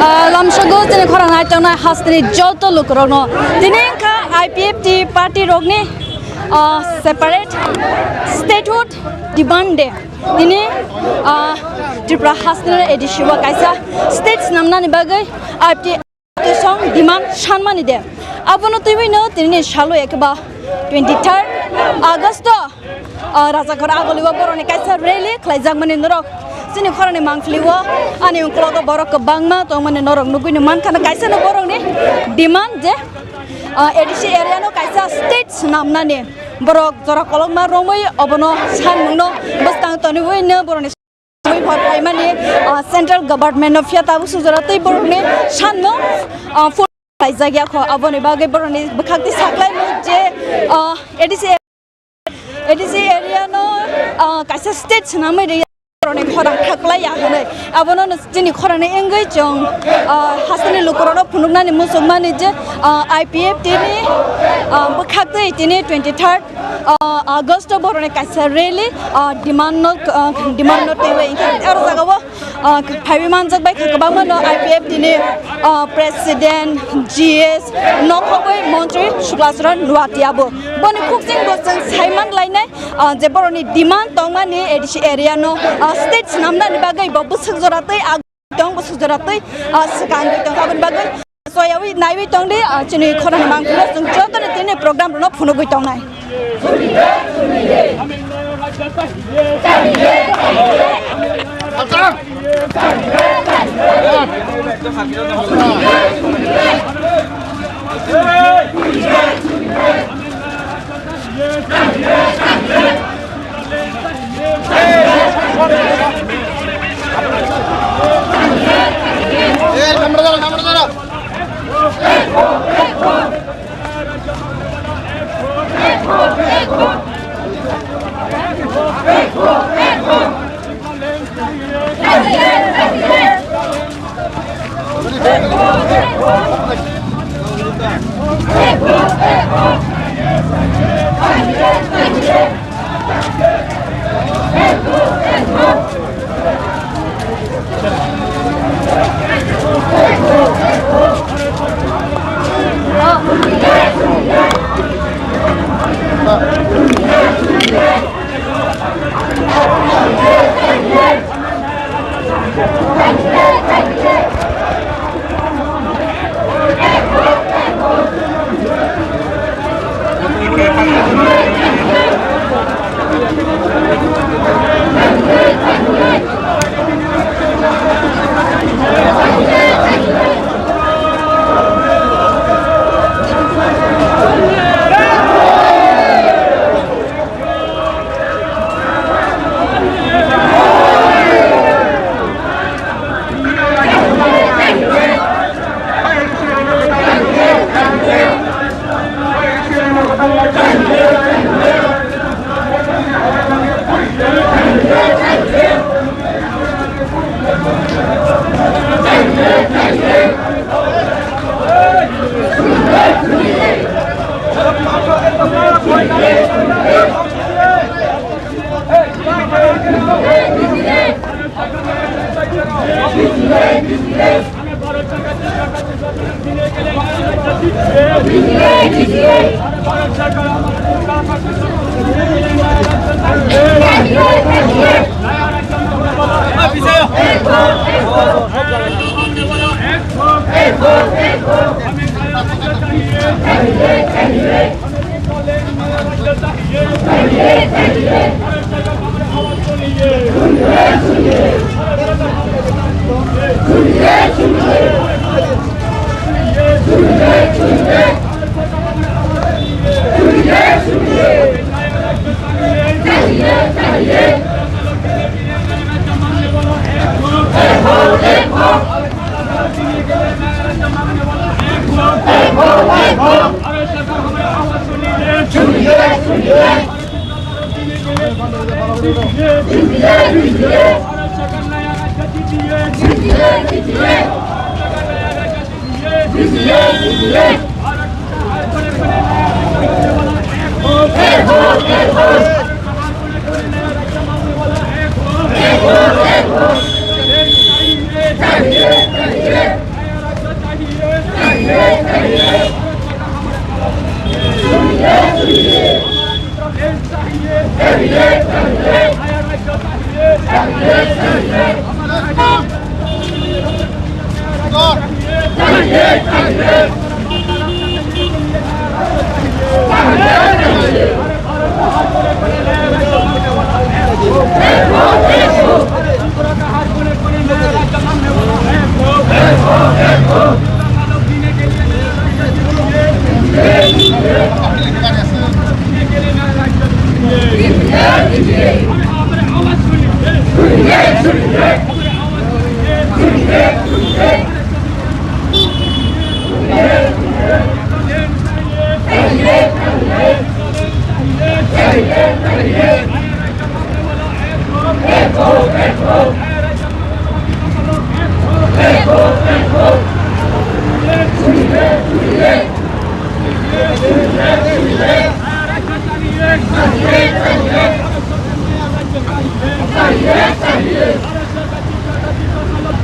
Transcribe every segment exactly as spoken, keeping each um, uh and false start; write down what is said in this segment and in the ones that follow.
Ah, lamsogo chini khorang hai tongnai hasteni joto lukurokno tini wngkha I P F T party rokni, ah, separate statehood demand day. Tini, ah, Tripura hasteni A D C o kaisa state swnamnani bagwi I P F T song demand sanmani de. Abono twiwi no tini salo ekeba twenty third August o, ah, Rajakhor Agoli o borokni kaisa rally khlaijakmani norok chini khorangni mangpili o ani uklogo borok kwbangma tongmani norok nugwi no mankha, kaisa no borokni demand je, ah, A D C area no kaisa state swnamnani borok jora kolokma romwi obono sanmungno bwskang toniwi no borokni Twi hor phaimani, ah, central government no phiya tabuk sujora twi borokni sanmung, ah, full khlaijak ya kho, aboni bagwi borokni bwkhak twi saklaimung je, ah, A D C, A D C area no, ah, kaisa state swnamwi rwya borokni khorang khaklai ya hwnwi. Abono no chini khorangni wngwi chwng, ah, hasteni lukurokno phunuknani muchungmani je, ah, I P F T ni, ah, bwkhak twi tini twenty third ah, August o borokni kaisa rally, ah, demand no, ah, demand no twiwi hinkhe aro jagao, ah, phaiwi manjak bai kha kwbangma no I P F T ni, ah, president, G S, nokhogwi montri Suklasharan Nuatia bo. Boni khukching bo chwng saiman lainai, ah, je borokni demand tongmani A D C area no, ah, state swnamnani bagwi bo bwswk jora twi ag-, tong bwswk jora twi, ah, swkang tong aboni bagwi. Soyawi naiwi tongdi, ah, chini khorang mangpili o chwng joto ni tini program rok no phunugwi tongnai.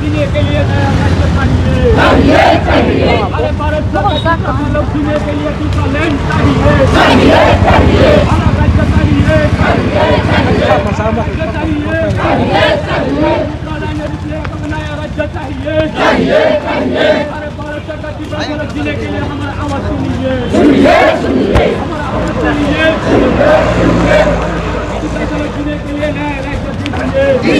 जीने के लिए नया राज्य चाहिए। चाहिए, चाहिए। अरे भारत सरकार का हम लोग जीने के लिए दूसरा लैंड चाहिए। चाहिए, चाहिए। हमारा राज्य चाहिए। चाहिए, चाहिए। राज्य चाहिए। चाहिए, चाहिए। दूसरा लैंड, दूसरा नया राज्य चाहिए। चाहिए, चाहिए। अरे भारत सरकार की बात जीने के लिए हमारा आवाज सुनिए। सुनिए, सुनिए। हमारा आवाज सुनिए। सुनिए, सुनिए। जीने के लिए नया राज्य दीजिए।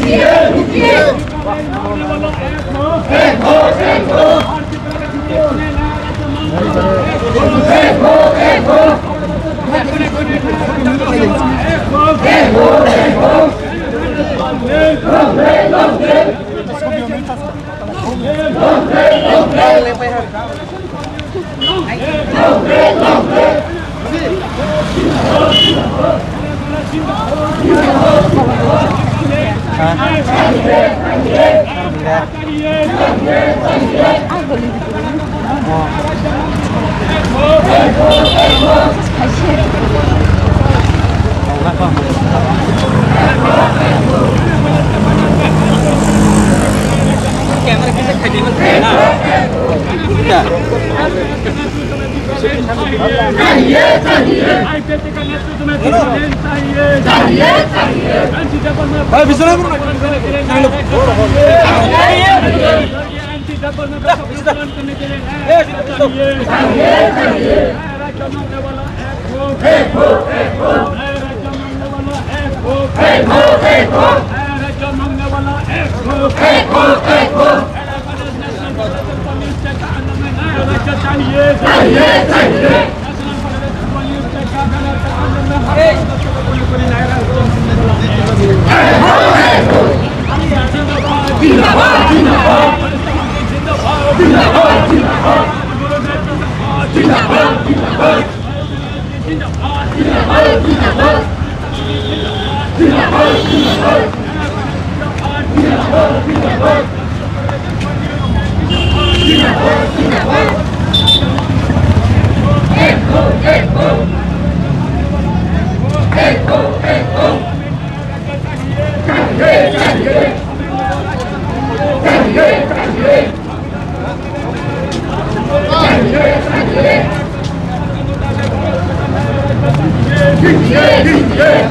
दीजिए, दीजिए।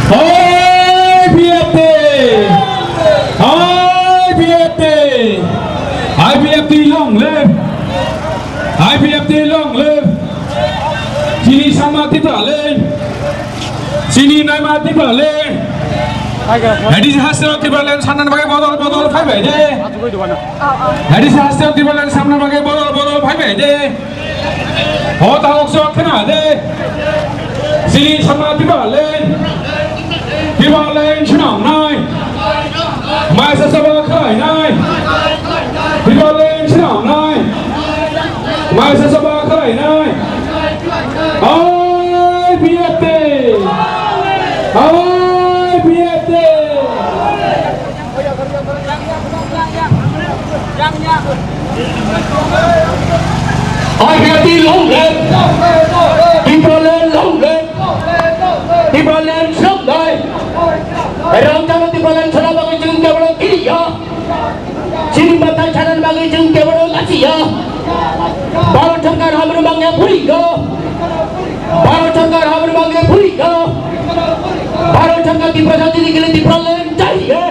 I P F T! I P F T! I P F T long live! I P F T long live! Chini sama Tipraland! Chini naima Tipraland! Hadi hasteo Tipraland samna bagwi bodol bodol phaibai de! Hadi hasteo Tipraland samna bagwi bodol bodol phaibai de! O tabuk se khna de. Chini sama Tipraland. Tipraland swnamnai. Maisa saba khlainai. Tipraland swnamnai. Maisa saba khlainai. I P F T. I P F T. I P F T long live! Tipraland long live! Tipraland swnamnai! Rangchakno Tipraland sana bagwi chwng kebono kiriya. Chini bathai sana bagwi chwng kebono lachiya. Bharat sarkar hamrwng bangya phurigo. Bharat sarkar hamrwng bangya phurigo. Bharat sarkar Tiprasa chini kili Tipraland chahiye.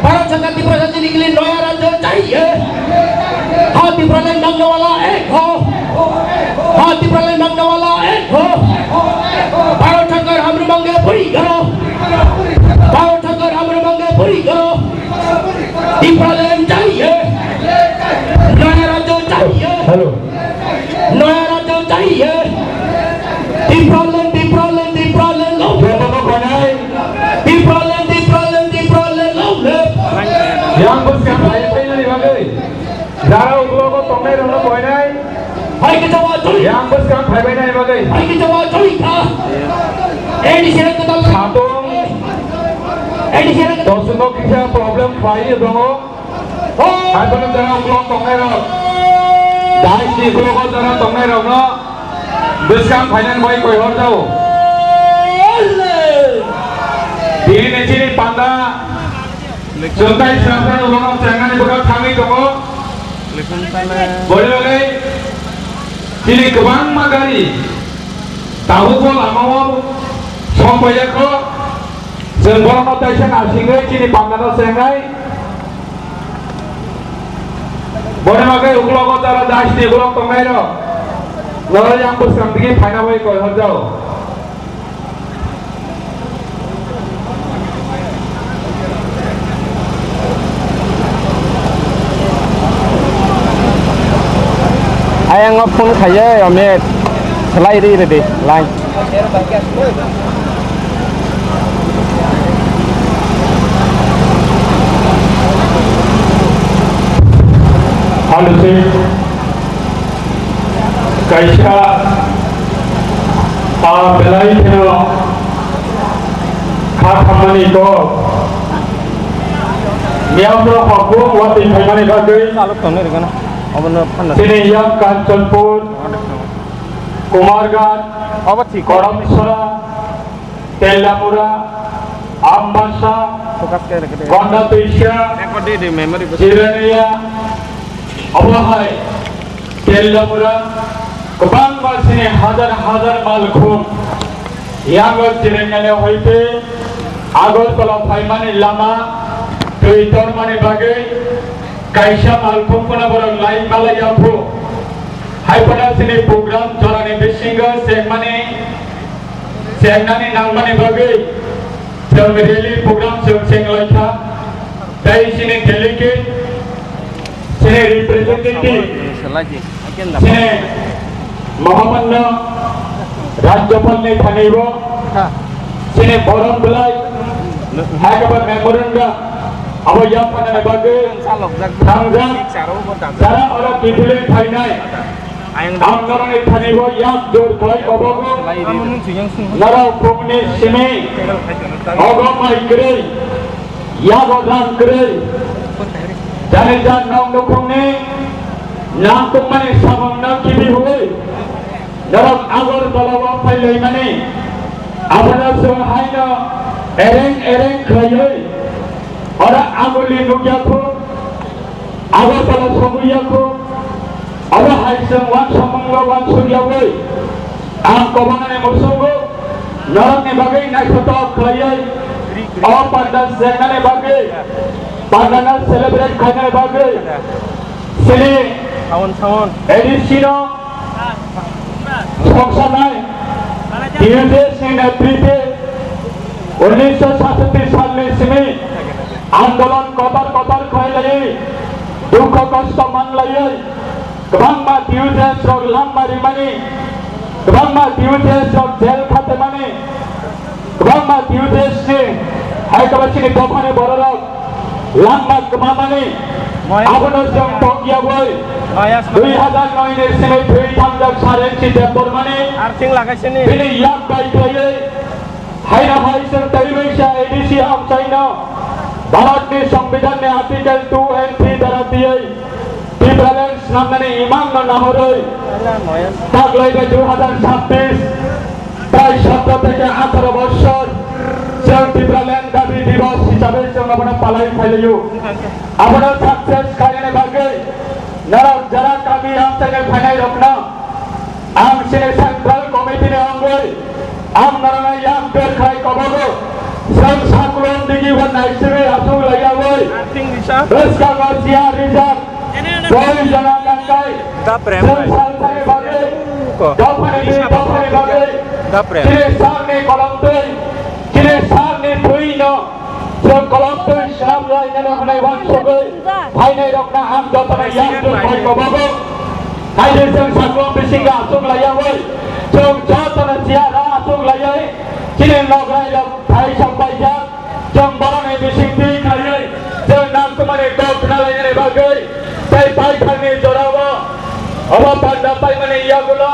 Bharat sarkar Tiprasa chini kili noya rajyo chahiye. Ha Tipraland mangne wala ek ho. Ha Tipraland mangne wala ek ho. Bharat sarkar hamrwng bangya phurigo. Bharat sarkar hamrwng bangya phurigo. Tipraland chahiye. Noya rajyo chahiye. Hello. Noya rajyo chahiye. Ang bwskang phaibainai bagwi. Hai khe joma choli kha. A D C rok kwtal. Satung. A D C rok. Tosungo kisa problem khlai tongo. Hai phano jora uklok tongnai rok. Dais ni uklok o jora tongnai rok no bwskang phainani bai koi hor jao. Bini ni chini panda. Chwng tai sra sra no bono chengnani bwkha thangwi tongo. Boni bagwi chini kwbangma gari tabukbo lamao songpaiya kho. Chwng borokno taisa naisingwi chini pandano chengnai. Boni bagwi uklogo jara dais ni uklok tongnai rok. Norok yang bwskang digi phaina bai koi hor jao. Ayang o phone khaiye, Amit. Khlai ri re de, lai. Hello, sir. Kaisa, ah, belai kheno kha khammani kok. Miyamno hokung watwi phaimani bagwi. Salok tongnai rwgano. Obono phanno. Chini yang Kanchanpur, Kumarghat, Obo thik. Koramsora, Telamura, Ambasa, Focus khe rwkhe de. Konda Tuisa, Record de de memory bo. Jirania, obo hai Telamura, kwbangma chini hajar hajar malkhung yango Jirania hoite Agartala phaimani lama twi tormani bagwi kaisa malkhung phano borok lai malai yaphu. Hai phano chini program jorani bisingo chengmani Chengnani nangmani bagwi chwng rally program chwng chenglaikha. Tei chini delegate, chini representative, chini Mahamanna Rajyapalni thanibo, chini borom belai, hai khe memorandum abo yaphanani bagwi thangjak, jara oro kiphilwi phainai. Ang norokni thani bo yak jor khlai kobogo. Norok bumni simi ogo mai kwrwi, yago rang kwrwi. Jani jan nok nukhungni nangkukmani samungno kibi hwnwi norok Agartala o phailaimani. Abono chwng haino ereng ereng khlaiwi oro Aguli nukya kho. Agartala sogwi ya kho. Abo hai chwng uansukmung ba uansuk yaui ang kwbangni muchungo norokni bagwi naithotok khlaiwi o panda chengnani bagwi, pandano celebrate khainani bagwi chini A D C no songsanai T U J S ni netrite unnisho satatti salni simi andolon kotor kotor khlai laiwi, dukho kosto man laiwi, kwbangma T U J S rok langma rimani, kwbangma T U J S rok jail khatemani, kwbangma T U J S ni hai khe chini dophani bororok langma kwmamani, abono chwng tokyaui dui hazar noi ni simi thwi thangjak Sarensi Debbarmani bini yak bai khlaiwi, haino hai chwng taibaisa A D C amchaino Bharatni Songbidanni Article two and three dara twiwi Tipraland swnamnani imangno nahorwi taklaida dui hazar chabbish prai sotro theke atharo bochor chwng Tipraland dabi divos hisabe chwng abono palai phailaio. Abono success khainani bagwi norok jara kami amchaino phainairokno ang chini Central Committee ni wngwi ang norokno yak berkhai kobogo. Chwng saklong digi bo naisingwi aswk laiyaui bwskango chair rijak. Boi jona kangkai. Chwng salsani bagwi, dophani twi dophani bagwi chini salni kolomtwi, chini salni twino chwng kolomtwi swnam lainani hwnwi uansugwi phainairokno ang jotono yakjut khlai kobogo. Haide chwng saklong bisingo aswk laiyaui chwng jotono chair o aswk laiwi chini nograi rok thai sokpaijak. Chwng borokni bisingtwi khlaiwi chwng nangkukmani kok khna lainani bagwi tei paithakni jorao obo panda paimani yagulo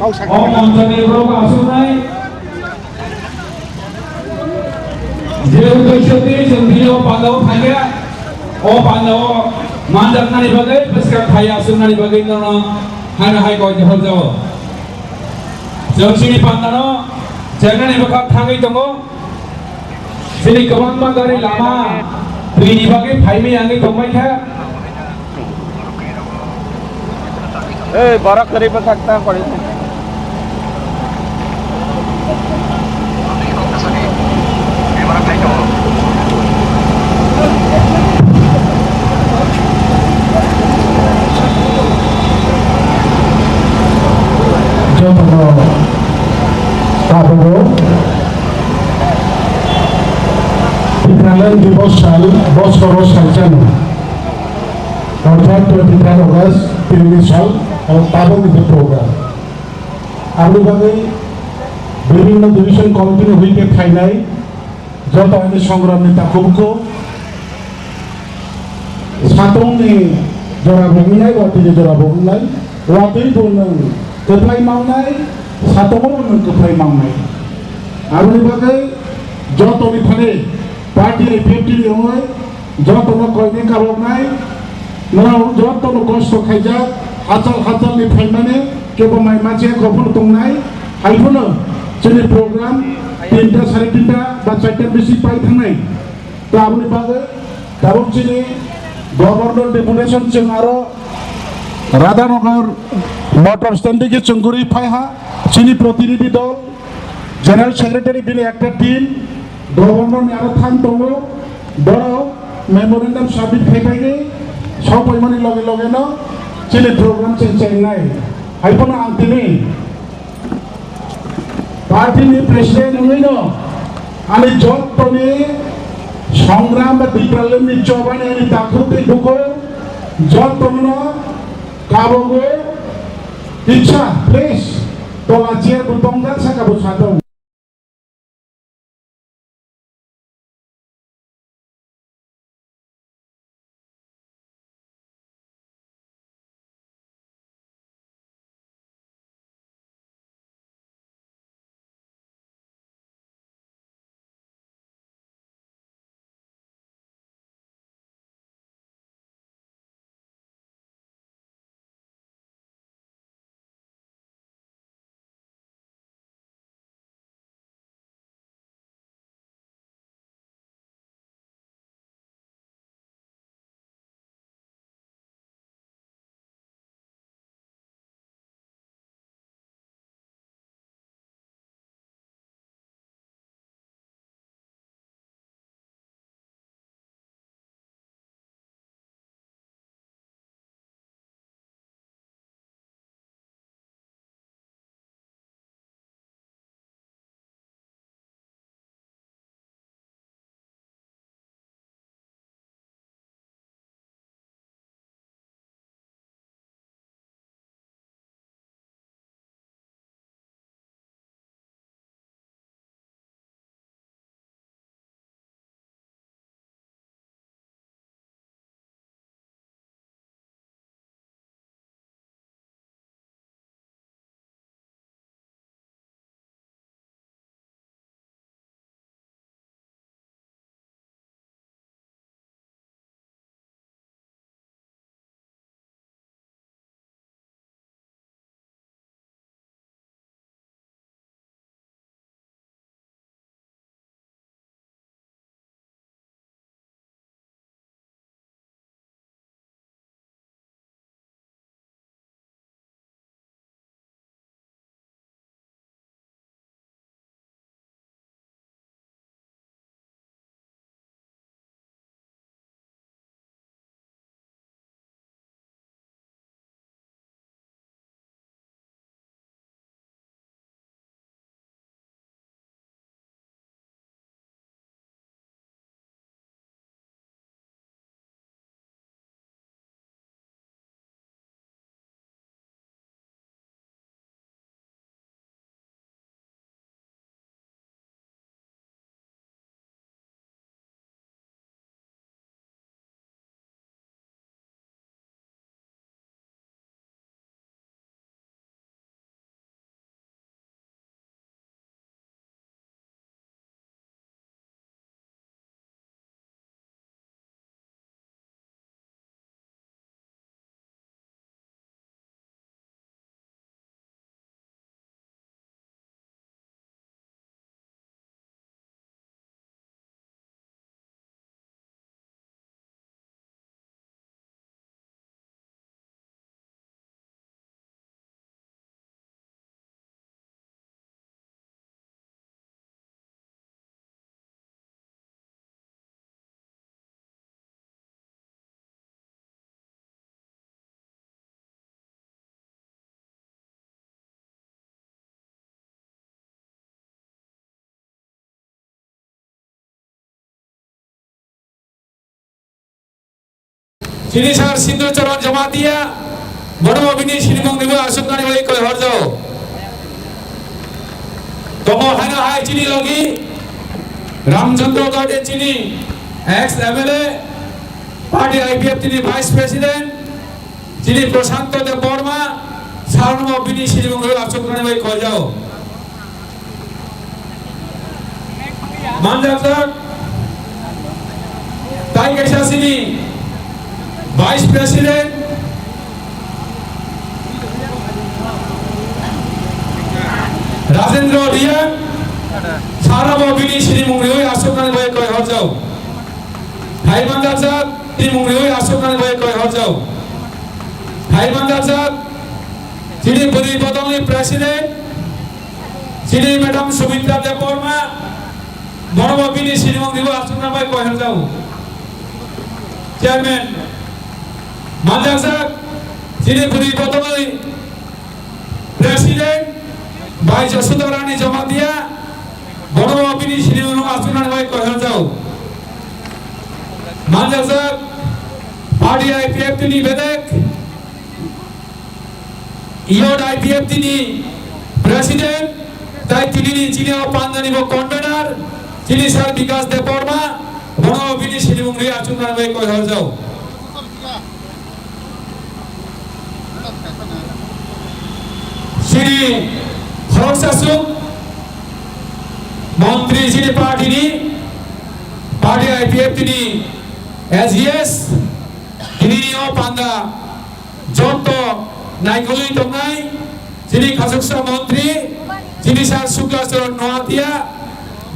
o monchoni borok aswknai. Je uddesho twi chwng bini o pandao phaikha, o pandao manjaknani bagwi bwskang phai aswknani bagwi nono haino hai kok hor jao. Chwng chini pandano chengnani bwkhak thangwi tongo. Chini kwbangma gari lama twi ni bagwi phaimani wngwi tongbaikha. Ei, borok kwrwi bwkhak ta kori. Jotono tabugo Tipraland Divas sal bosoro salchano, orthat twenty third August, tinini sal, o tabuk ni program. Aboni bagwi bibhinno division committee ni hoite phainai joto ani songramni takhuk bukhuk, satungni jora bo wngnai, watwi ni jora bo wngnai, watwi bo nwng kwplai mangnai, satungo bo nwng kwplai mangnai. Aboni bagwi jotoni thani party ni fifty ni wngwi jotono koini kaboknai, norok jotono kosto khaijak, hachal hachalni phaimani, kebo mai machiya kophuru tongnai, haiphano chini program tinta, sare tinta ba charta bisi pai thangnai. To aboni bagwi tabuk chini Governor Deputation chwng aro Radhanagar motor stand digi chwng guri phaiha, chini protinidhi dol, General Secretary bini ekta team, Governor ni aro thang tongo, borok memorandum submit khai phaikhe, sok paimani loge loge no chini program chwng chengnai. Haiphano ang tini party ni president wngwi no ani jottoni songram ba Tipraland ni chobani ani takhuk tei bukhuk jottono kabogo, kisa please, tola chair bo tongjak saka bo satung. Chini sir Sindhu Charan Jamatia, bono bini sinimung nibo aswk nani bai koi horjao. Tomo haino hai chini logi Ramchandra Gade chini ex M L A, party I P F T ni vice president, chini Prashanto Debbarma, sir no bini sinimung nibo aswk nani bai koi horjao. Manjak jak, tai kaisa chini Vice President Rajendra Riya, sir no bo bini sinimung riwi aswk nani bai koi horjao. Hai manjak jak, sinimung riwi aswk nani bai koi horjao. Hai manjak jak, chini bwrwi bodolni President, chini Madam Sumitra Debbarma, bono bo bini sinimung riwi aswk nani bai koi horjao. Chairman, manjak jak, chini bwrwi bodolni President bai Jasudharani Jamatia, bono bini sinimung achuknani bai koihorjao. Manjajak party I P F T ni bedek, Youth I P F T ni President, tai tinini chini o pandani bo convener, chini sir Bikas Debbarma, bono bini sinimung ri achuknani bai koihorjao. Chini khoroksa suk montri chini party ni, party I P F T ni S G S, tinini o panda jotto naikolwi tongnai chini khasuksa montri, chini sir Sukla Charan Noatia,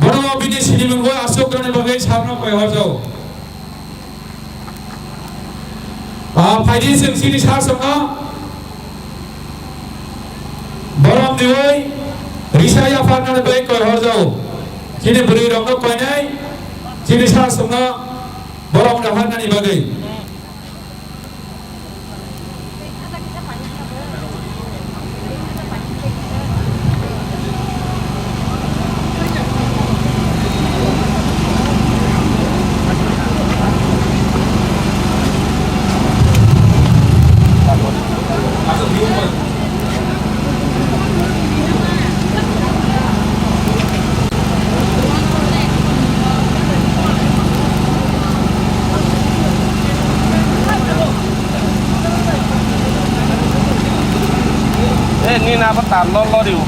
bono bini sinimung bo achuknani bagwi sarno koihorjao. Ah, phaidi chwng chini sir songno borom diwi risa yapharnani bagwi koihorjao. Chini bwrwi rokno koinai chini sir songno borom yapharnani bagwi. Eh, nini abo tar lo lori o.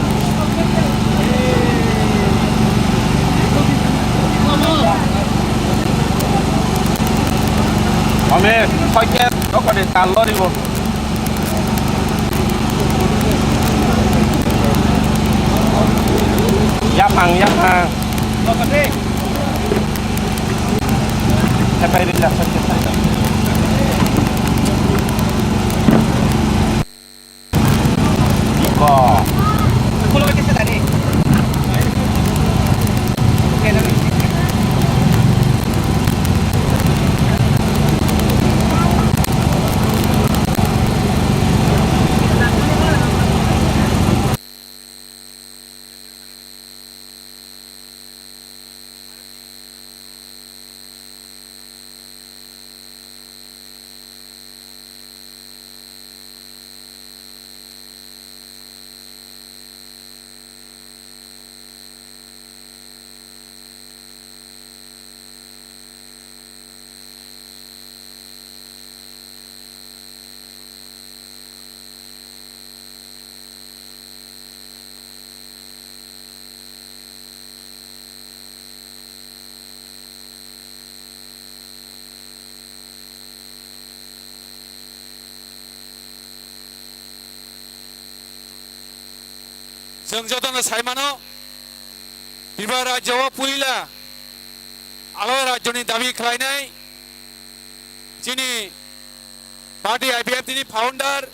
Ome, soiket, rokoni tar lori o. Yapang, yapang. Hepai rijak, hepai rijak. Iko. Chwng jotono sai mano, Tripura rajyo o puila alada rajyoni dabi khlainai chini party I P F T ni founder,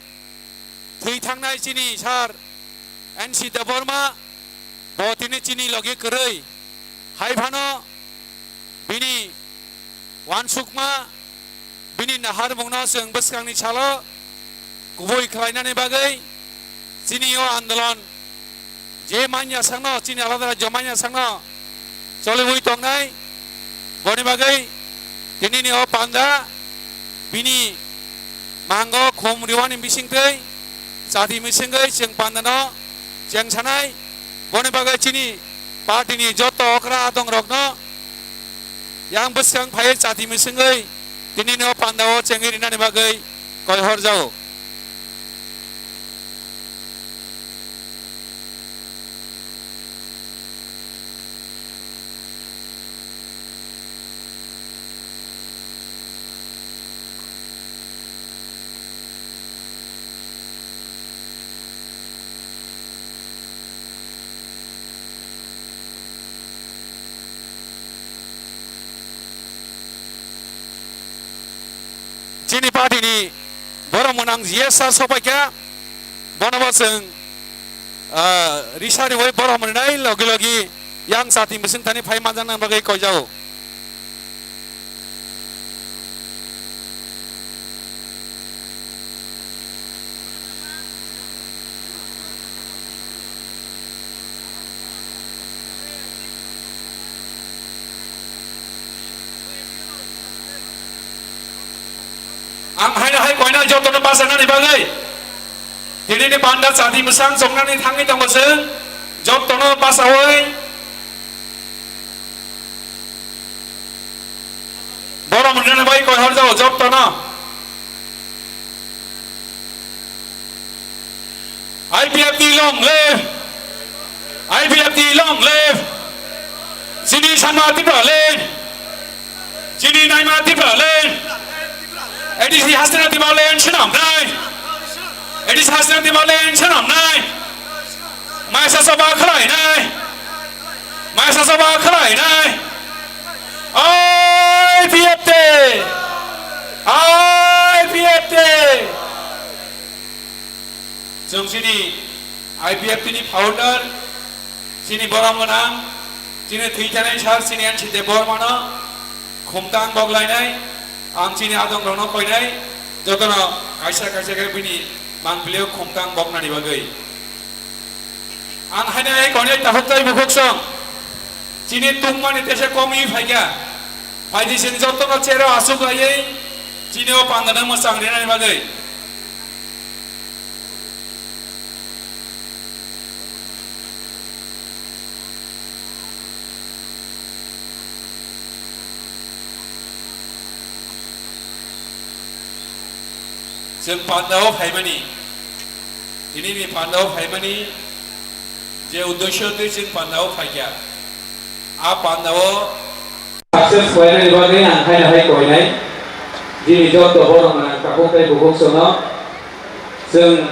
thwi thangnai chini sir N C Debbarma, bo tini chini logi kwrwi. Hai phano bini uansukma, bini naharmungno chwng bwskangni salo kubui khlainani bagwi chini o andolon je manya sakno, chini alada rajyo manya sakno choliwi tongnai. Boni bagwi tinini o panda bini mango khum riwani bisingtwi chati misingwi chwng pandano chengsanai. Boni bagwi chini party ni joto okra adongrokno yang bwskang phaiwi chati misingwi tinini o pandao chengwi rinani bagwi koihorjao. Chini party ni borok mwnang G S R sopaikha, bono bo chwng, ah, risa riwi borok mwnai logi logi yang chati mising thani phai manjakna bagwi koijao. Ang haino hai koinai jotono bachanani bagwi tinini panda chati mwsang choknani thangwi tongo chwng, jotono bachaui borom rwnani bagwi koi horjago jotono. I P F T long live! I P F T long live! Chini Sanma Tripura live! Chini Naima Tripura live! A D C Hasina Tripura live swnamnai! A D C Hasina Tripura live swnamnai! Maisa soba khlainai! Maisa soba khlainai! I P F T! I P F T! Chwng chini I P F T ni founder, chini borom gwnang, chini thwi thanai sir, chini N C Debbarmano khumtang bok lainai, ang chini adong rokno koinai, jotono kaisa kaisa khe bini mangpilio khumtang boknani bagwi. Ang haino hai koinai takhuk tei bukhuk song, chini tungmani tesa komwi phaikha, phaidi chwng jotono chero asuk laiwi, chini o pandano mwchang rinani bagwi. Chwng pandao phaimani, tinini pandao phaimani je uddesho twi chwng pandao phaikha, a pandao success khlainani bagwi ang haino hai koinai. Chini joto borok gwnang takhuk tei bukhuk songno chwng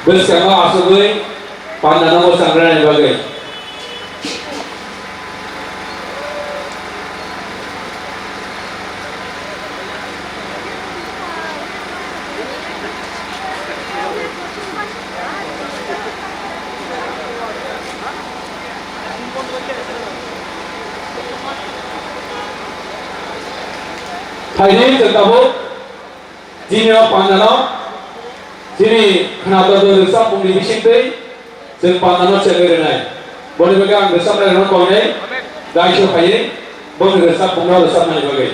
bwskango asugwi pandano mwchang rwnani bagwi. Phaidi chwng tabuk chini o pandano chini khwnathok rwchapmungni bisingtwi chwng pandano chengwi rwnai. Boni bagwi ang rwchapnairokno koinai gaisok phaiwi boni rwchapmungno rwchapnani bagwi.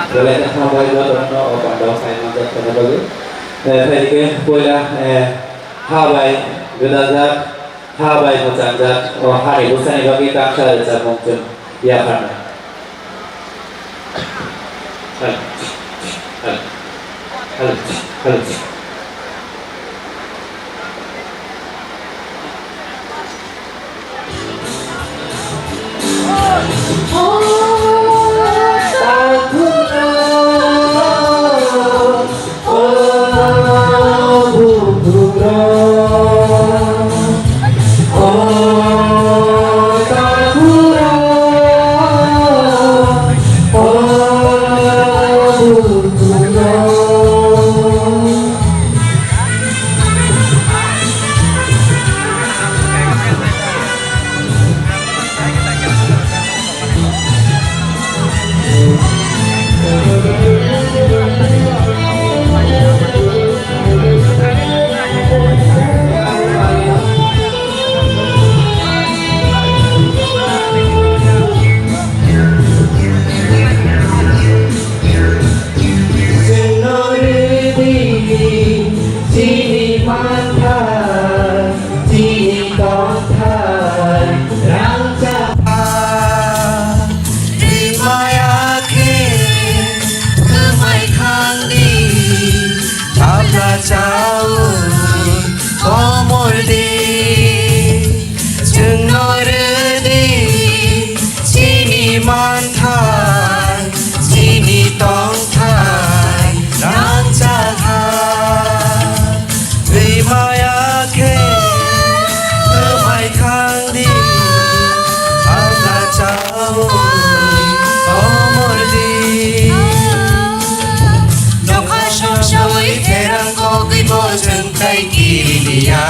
Belai no hambai jotono o pandao sai manjak khe bagwi. Eh, phaikhe puila, eh, ha bai gwdajak, ha bai mwchangjak, o hani bwsani bagwi tamsa rwchapmung chwng yapharnai. Hello. Hello. Hello. Hello. Chwngno rwdi chini manthai, chini tongthai, rangchak. Rimaya khe, kwmai thangdi, tabla chaui, komordi. Chwngno rwdi chini manthai, chini tongthai, rangchak ha. Rimaya khe kwmai thangdi, tabla chaui, komordi. Nokha songsaui pherang kogwi bo chwng tai kiriya.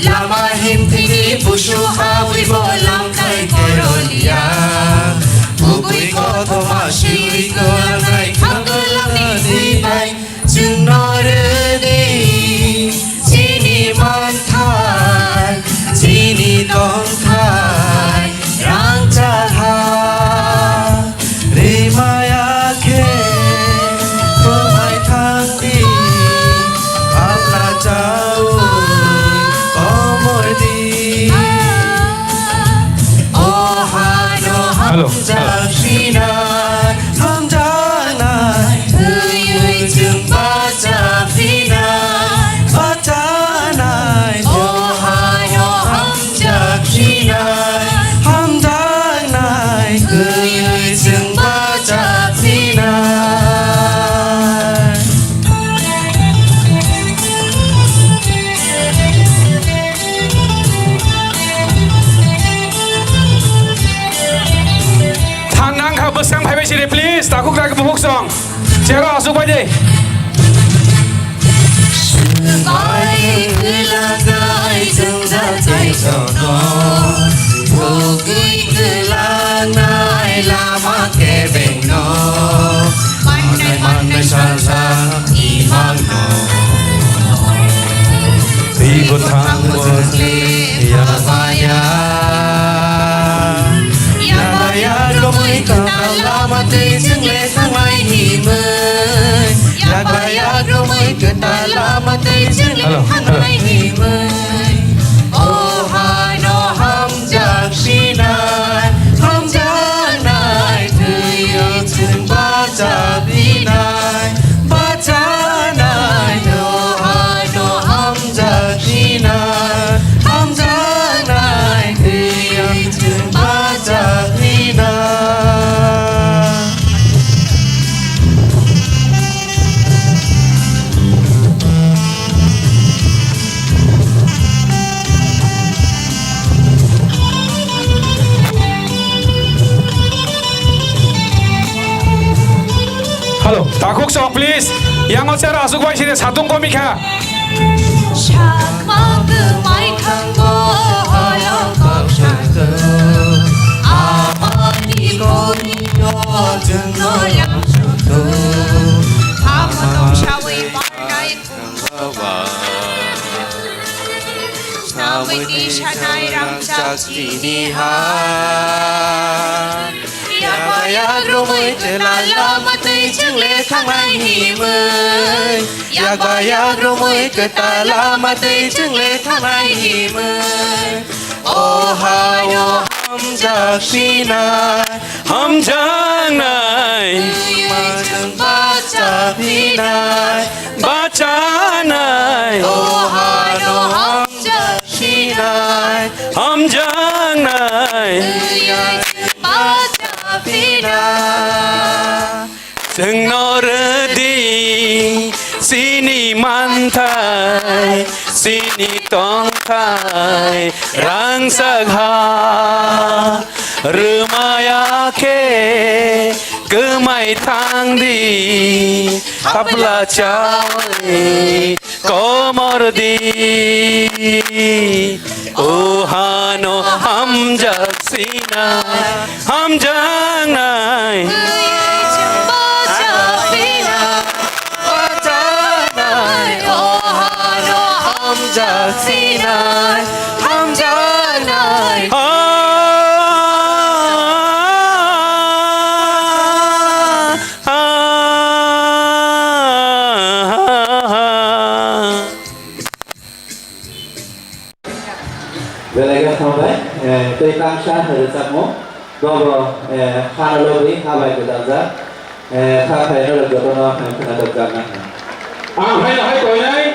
Lama himthini busu hawi bo lamkai korolia. Kubui kothoma siwi kwlangnai khagwlangni thwi bai chwngno rwdi. Chini manthai, chini tongthai, rangchak ha. Rimaya khe, kwmai thangdi, tabla chaui, komordi. O hano Hello, hello. Hamjak sinai, hamjaknai, thwiwi chwng bachaphinai, bachanai. O hano hamjak sinai, hamjaknai, thwiwi chwng bachaphinai. Thang nang kha bwskang phaibai siri, please. Takhuk takhuk bukhuk song. Chero asuk bai de. Sukai kwlakai jwngjal taichokno, thugwi kwlangnai lama kebengno, mannai mannai salsa imangno. Twibo thangbo chwng le yabaya. Yabaya romwi kwtal lama twi chwng le thanglai himwi. Yabaya romwi kwtal lama twi chwng le Hello, hello. Thanglai himwi. O hano hamjak sinai, hamjaknai thwiwi chwng bachaphinai. Bachanai no hano hamjak sinai, hamjaknai thwiwi chwng bachaphinai. Hello, takhuk song please. Yang o chero asuk bai sini satung komi kha. Sakma kwmai thango holo kok satung. Amani koni no jwngo yang satung. Amo tong sawi manai. Samwini sanai rangchak chini ha. Yaba yagrumwi kwtal lama twi Chwngle thangnai himwi, yakba yakrumwi kwtal lama twi chwngle thangnai himwi. O haino hamjak sinai, hamjaknai. Twiwi chwng bacha phinai, bachanai. O haino hamjak sinai, hamjaknai. Twiwi chwng bacha phinai. Chwngno rwdi chini manthai, chini tongthai, rangchak ha rwmaya khe kwmai thangdi, hapla chawi komor di. O hano hamjak sinai, hamjaknai. Hamjaknai. O hano hamjak sinai, hamjaknai. Ah. Belai khe hambai, eh, tei tangsa rwchapmung, bobo, eh, khana lobwi habai gwdalja, eh, kha khairok jotono hamya khwna dokjaknai. Ang haino hai koinai,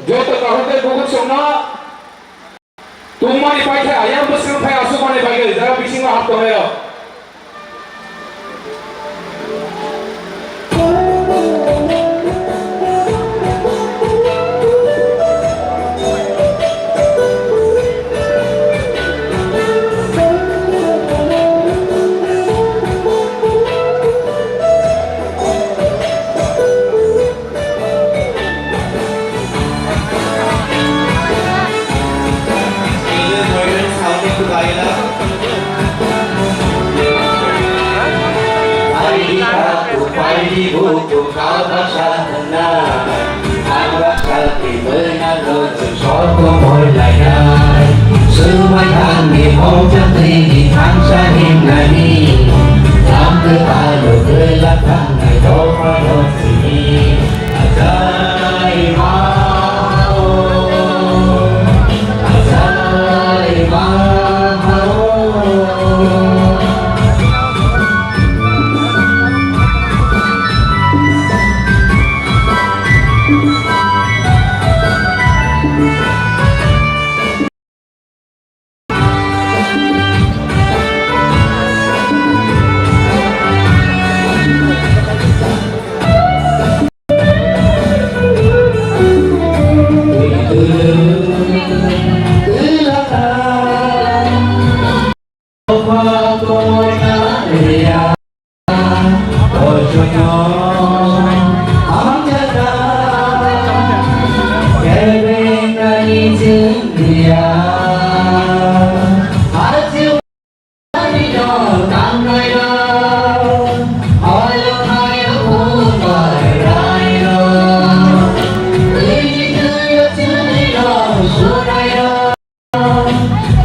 joto kaham tei bukhuk songno. Tungmani paikhe ayang bwswk phai aswkmani paikhe jaga bisingo hap tongnai rok. Swmai thangni hokchang twi ni thansa himnani, lam kwthalo kwlak thangnai dopha dophi ni. Achai ma o, achai ma o.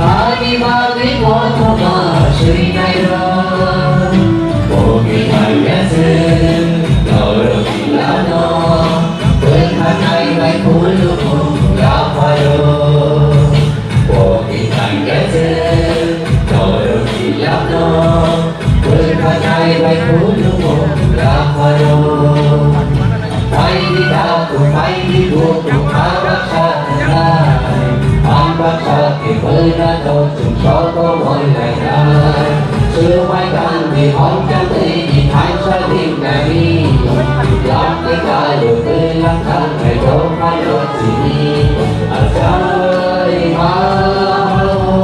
Ani bagwi kothoma swinairok, bo bihai ya se norok tilano, bwkhanai bai khulumung yapharok, bo bihai ya se norok tilano, bwkhanai bai khulumung yapharok. Phaidi takhuk, phaidi bukhuk, ang baksa khnai, ang baksa khe bwna tok chwng soko wnglainai. Swmai tangdi hokchang twi ni thansa himnani, lam kwthalo kwlak thangnai dopha no chini. Achai ma o.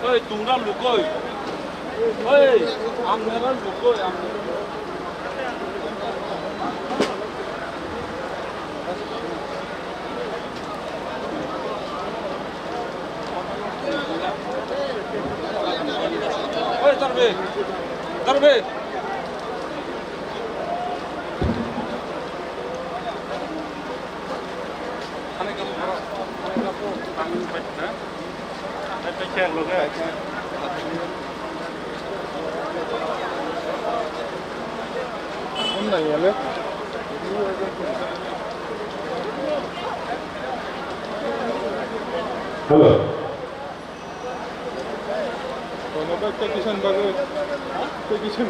Oi, tungra lukoi. Oi, amnera lukoi, amnera. Oi, tarbe. Tarbe. Hello. Kono bai petition bagwi, petition.